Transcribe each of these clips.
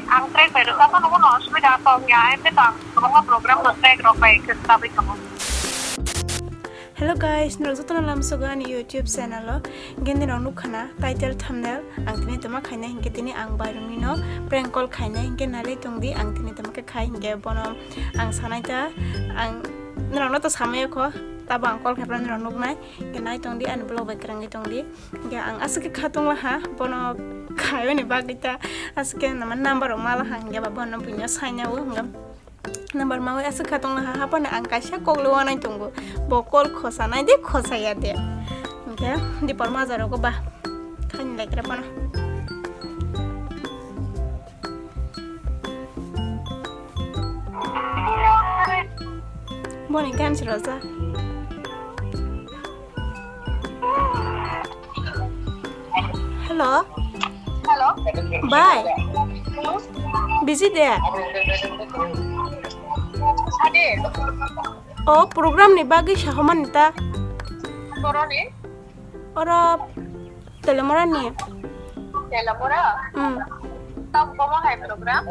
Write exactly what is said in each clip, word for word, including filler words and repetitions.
Ang track bai rwchapmano bono osubida tongya, emni to ang kwbangma program bo track rok bai khe rwchabwi tongo. Hello guys, norok jotono lamsogo ani YouTube channel o. Hinkhe norok nukha na title thumbnail, ang tini toma khainai hinkhe tini ang Bairungni no prank call khainai hinkhe nailai tongdi, ang tini toma khe khai hinkhe bono ang sanai ta, ang norokno to samaya kho, tabo ang call khai phano norok nuknai, hinkhe nai tongdi ani vlog bai kwrwngwi tongdi. Hinkhe ang aswk khe khatung laha, bono khaiyoni bagwi ta aswk khe nama number rok ma laha, hinkhe ba bono buino saina o, hinkhe number mawi aswk khatung laha, haphano ang kaisa kokle wanai tongo, bo call khosa nai de, khosa ya de. Hinkhe dipor maja rogo ba khaini laikra bono. Boni gan si roja. Hello. Hello. Bai. Hmm? Busy de? Ade. O program ni bagwi sahomani ta. Boroni? Oro Telemora ni. Telemora? Hmm. Tam komo hai program?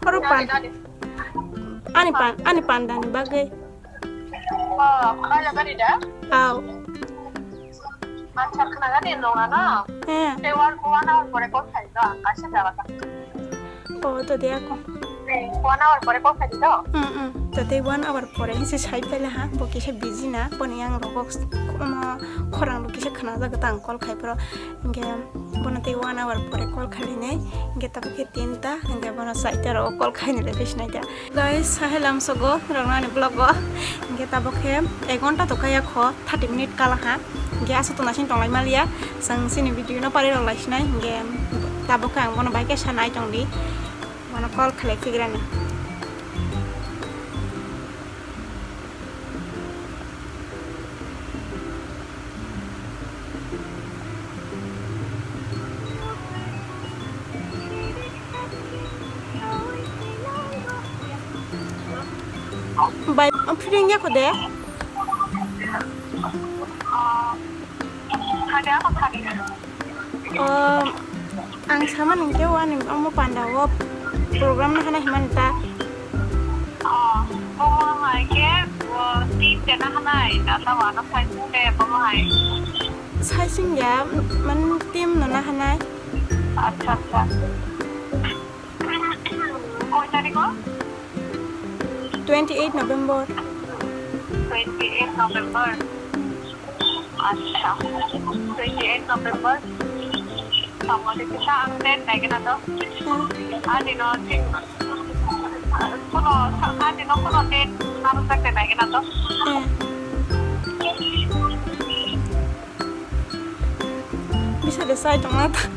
Oro pan. Nani, nani? Ani pan, ani panda ni bagwi. Oh, kaya gari da? Au. Acha, khna gari nong na? Eh. Te one, one hour pore call khai do, ang kaisa jaba ta. Oh, to de ako. Eh, one hour pore call khai do? Hmm, hmm. To de one hour pore hisi sai pele ha, bo kisa busy na, boni yang rokok, omo, khorang bo kisa khna jaga ta ang call khai poro. Hinkhe bono tei one hour pore call khainai, hinkhe tabuk khe tinta, hinkhe bono chaita rogo call khainai le bisinai da. Guys, sahai lamsogo norokno ani vlog o, hinkhe tabuk khe ek ghonta to kaya kho, thirty minute kala ha, hinkhe aswk tongnaising tonglai maliya, chwng chini video no pari rok laisinai, hinkhe tabuk khe ang bono bai khe sanai tongdi, bono call khlai phigrani. Bai, ang phireng ya kho de. Oh, ang sama nung teo ani omo panda o program na hana himani ta. Oh, omo hai ke, oh, team de na hanai, na ta wa na sai sung de, omo hai. Sai sung ya, man team no na hanai. Acha, acha. Koi tarikh o? Twenty eight November. Twenty eight November. Acha. Twenty eight November. Tamo de kisa ang date naigena to. Hmm. Ani no, kuno, ani no kuno date narwkjak de naigena to. Hmm. Bisa de sai tongna ta.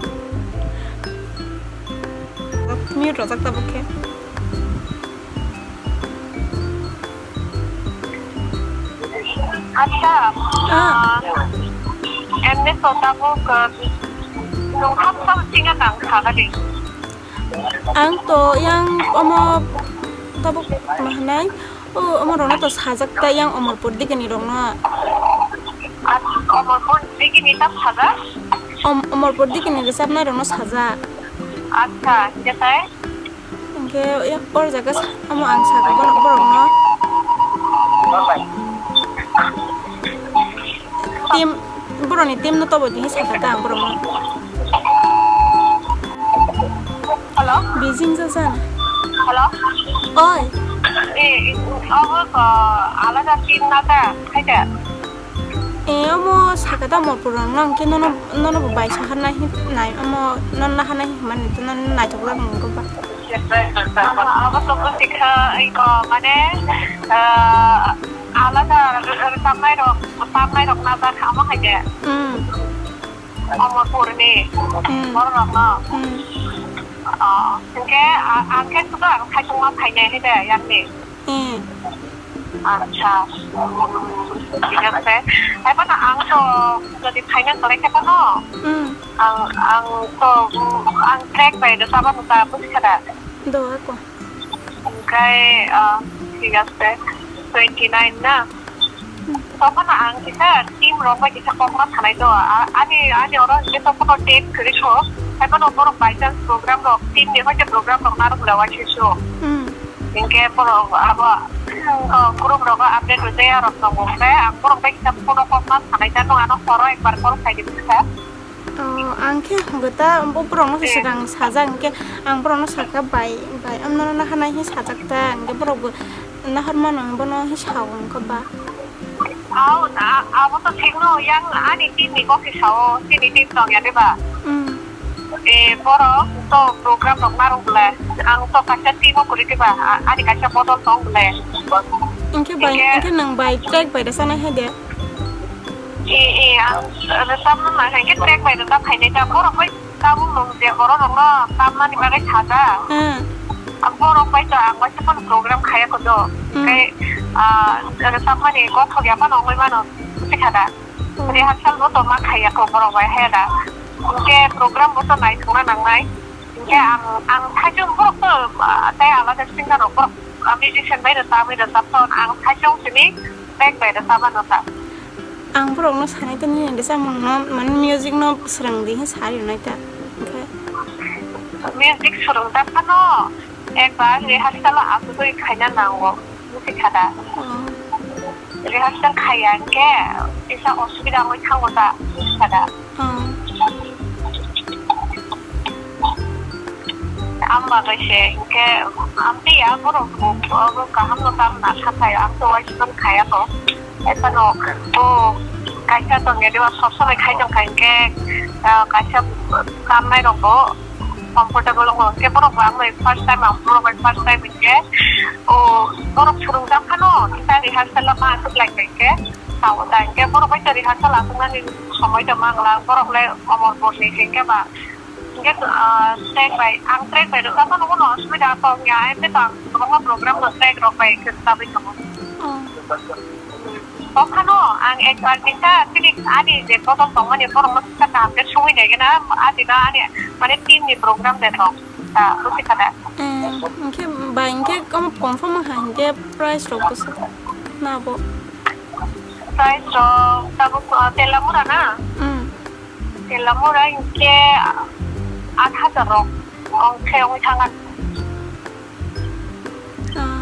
Mute rojak tabuk khe. Acha, ah, emni to tabuk, uh, nung hap hap singa nang kha kadi. Ang to yang omo tabuk mahnai. O, omo rokno to sajak ta yang Omorpur digini rokno. Ach-, Omorpur digini ta sajak? Om-, Omorpur digini rwchapnai rokno sajak. Acha, hingke tai? Hingke ya, or jaga sa-, omo ang sago borok, borokno. Team, borokni team no tobo tini saka ta ang borokno. Hello? Bijing jajan. Hello? Oi. Eh, eh, obo, uh, alada team na ta, hai ta? Eh, omo saka ta mo purang nang ke nono, nono bo bai sahar na hi nai, omo nono na hana hi mani to nono nai to lang ko ba. Aha, abo to buji kha, iko, mane, ah, alada r-, r-, tamnai rok, tamnai rok na jak, amo hai de. Hmm. Omorpurni, hmm, borok rok no. Hmm. Ah, hingke, ah, ang khe sudo ang thaitungma phainai hai de, yakni. Hmm. Acha, thik ase. Hai phano ang to jodi phaina kwlai khe phano, hmm, ang, ang to, ang track bai rwchapmano ta, buji kha da? Do ako. Hingkai, ah, thik ase, twenty nine na? Tokhono ang kisa team rok bai kisa kokma sanai do. A-, ani, ani oro hwnkhe tokhono date kwrwi so. Haiphano borok by chance program rok, team ni hoite program rok narwk le waisa so. Hmm. Hinkhe borok abo, oh, group rogo update rwjaya rok tongo. Hwnkhe ang borok bai kisa phone o kokma sanai da, nwng ano horo ekbar call khai di bwkha. Oh, ang khe hwnkhe ta bo borokno se Eh. Swkang sajak, hwnkhe ang borokno sakha, "Bai, bai, amno no naharnai," hinwi sajak ta, hwnkhe borok bo nahar mano, bono hinwi sao wngkha ba. Au, a-, abo to thikno, yang ani team ni kok se sao, chini team tong ya de ba? Hmm. Eh, borok to program rok narwk le, ang to kaisa team o kwrwi de ba, a-, ani kaisa bodol tong le. Hwnkhe bai, Hwnkhe hwnkhe nwng bai track bai rwchanai hai de? E, e, ang rwchapna nang khe track bai rwchap phainai ta, borok bai tabuk nwng je borok rokno tapmani bagwi saja. Hmm. Ang borok bai to ang bai phano program khaya kodo. Hmm. Tei, ah, rwchapmani gothok ya phano wngwi mano, sikha da. Hmm. Rehearsal bo to ma khaya ko borok bai haya da. Hwnkhe program bo to naithokna nangnai. Hwnkhe ang, ang thaichung borok to, ah, tei alada singer rok borok, ah, musician bai rwchapwi rwchap thon ang thaichung simi track bai rwchapma no ta. Ang borokno sanai tongni, nini samungno, mane, music no swrwng di, hinwi sa rwnai ta, hwnkhe. Music swrwng ta phano, ekbar rehearsal o asugwi khaina nango, hinwi kha da. Oh. Rehearsal khaiya hwnkhe, kisa osubida wngwi thango ta, hinwi kha da. Oh. Ang bagwi se, hwnkhe, ang tei ya, borok bo, bo kaham no tamo na kha khaio, ang to waisukmani khaya ko. Ephano bo kaisa tongya diba sob somoi khai tong kha hinkhe, ah, kaisa kamnai rok bo comfortable wngo hinkhe borok bo ang bai first time, ang borok bai first time hinkhe, o borok swrwngjak phano kisa rehearsal ma aswk lai hinkhe sao ta hinkhe borok bai rehearsal aswknani somoi tong mangla borok le omor borni hinkhe ba. Hingke, ah, track bai, ang track bai rwchapmano bono osubida tong ya, emni to ang kwbangma program no track rok bai khe rwchapwi tongo. Oh. O phano ang ekbar kisa chini ani je bodol tongmani borokno kisa kaham khe songwi nai gana, ani ba ani mane team ni program de tong, ta busi kha da. Eh, hingke bai hingke omo confirm wngkha hingke price rok bwswk na bo? Price rok tabuk, ah, Telamura na? Hmm. Telamura hinkhe aat hajar rok ong khe ongwi thangkha. Ah.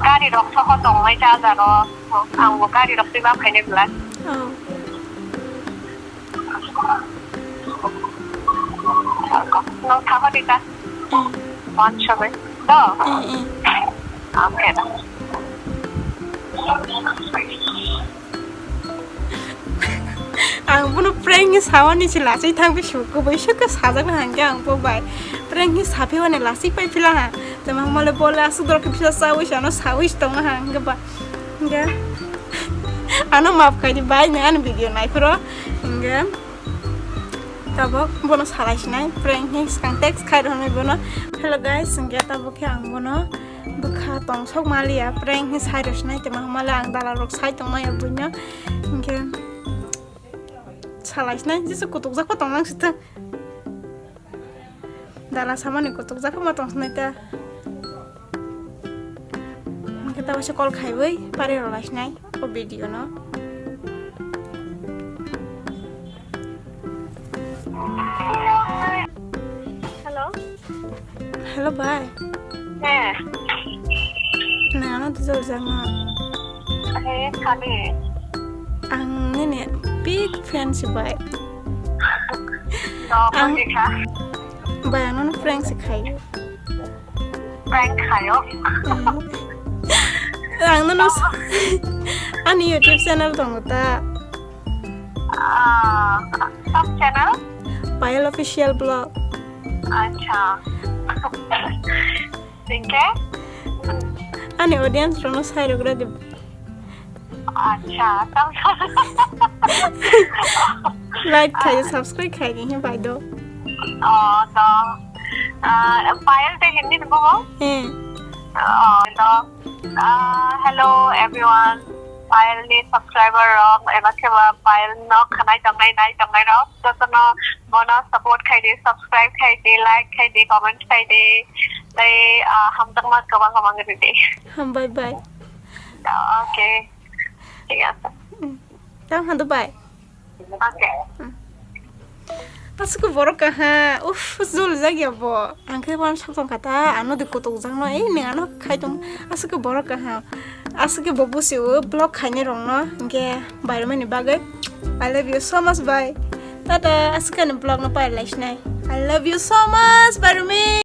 Gari rok soho tongnai ta jaro. Ang bo gari rok twiba phainai bwla. Oh. Nong thaho di ta. Eh. One seven. Do? Eh, eh. Okay. Ang bono prank ni sawani se lachai thangbi su kubui sukha sajak na hangke ang bo bai prank ni saphi wani lachai pai phila ha. Tama male bole asuk dor ke phila sawi sano sawi tong ha hangke ba hingke ano map khai di bai nang ani video nai phoro hingke tabok bono salai sinai prank ni skang text khai rw bono. Hello guys, hingke tabok khe ang bono bwkha tongsok maliya prank ni side rw sinai tongma hwnmale ang dalal rok sai tongmaya buino hinkhe salai sinai jesa kutukjak pha tonglang sithang dala samani kutukjak ma tong sinai ta hinkhe ta waisa call khaiwi pari rw lai sinai o video no. Hello. Hello, bai. He. Nang ano dujal jang no. He, kali. Ang nini big fan si bai. No, ang kali kha. Bai, ano no prank si khai. Prank khayo. Ang no no ani YouTube channel tongo ta. Ah, sub channel? Payal Official Vlog. Acha. Tingke? Ani audience rono sai rok radi. Acha, tam. Like khai, subscribe khai ni he bai do. Oh, to. Ah, Payal te Hindi ni bo? Eh. Oh, to. Ah, hello everyone. Payal ni subscriber rok, eba khe ba Payal no khanai tongnai, nai tongnai rok, jotono bono support khai di, subscribe khai di, like khai di, comment khai di. Tei, ah, hamjakma kwbang kwbang ri di. Hambai bai. Okay. Thik ase. Tang hando bai. Okay. Aswk borok kaha, uff, jol jak ya bo. Ang khe wan sak tong kha ta, ano de kutuk jak no, ei ning ano khai tong. Aswk borok kaha. Aswk bo busi o vlog khaini rong no, hingke bai rwmani bagwi. I love you so much, bai. Tata, aswk ni vlog no pai lai sinai. I love you so much, bai rwmi.